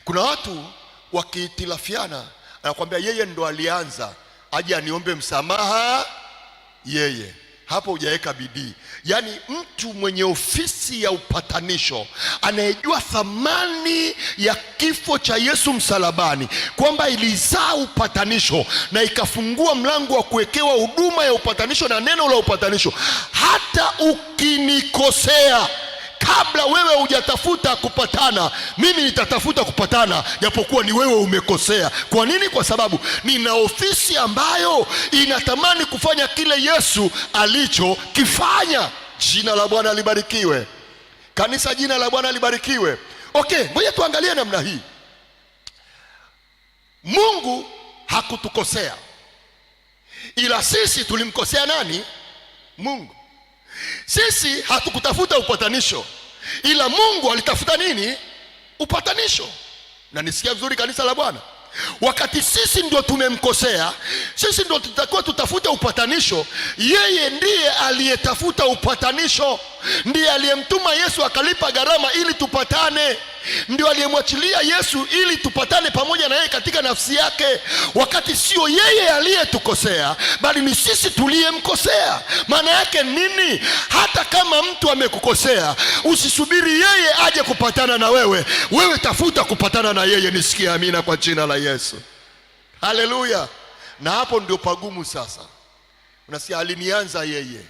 Kuna watu wakihitilafiana, anakwambia yeye ndo alianza, aje aniombe msamaha yeye. Hapo hujaweka bidii. Yaani mtu mwenye ofisi ya upatanisho anayejua thamani ya kifo cha Yesu msalabani, kwamba ilizaa upatanisho na ikafungua mlango wa kuwekewa huduma ya upatanisho na neno la upatanisho. Hata ukinikosea kabla wewe hujatafuta kupatana, mimi nitatafuta kupatana, japokuwa ni wewe umekosea. Kwa nini? Kwa sababu nina ofisi ambayo inatamani kufanya kile Yesu alichokifanya. Jina la Bwana libarikiwe. Kanisa, jina la Bwana libarikiwe. Okay, ngoja tuangalie namna hii. Mungu hakutukosea, ila sisi tulimkosea nani? Mungu. Sisi hatukutafuta upatanisho, ila Mungu alitafuta nini? Upatanisho. Na nisikia vizuri, kanisa la Bwana, wakati sisi ndio tumemkosea, sisi ndio tutakuwa tutafute upatanisho. Yeye ndiye aliyetafuta upatanisho, ndiye aliyemtuma Yesu akalipa gharama ili tupatane, ndio aliyemwachilia Yesu ili tupatane pamoja na yeye katika nafsi yake, wakati sio yeye aliyetukosea, bali ni sisi tuliyemkosea. Maana yake nini? Hata kama mtu amekukosea, usisubiri yeye aje kupatana na wewe, wewe tafuta kupatana na yeye. Nisikie amina kwa jina la Yesu. Haleluya! Na hapo ndio pagumu sasa. Unasikia, alinianza yeye.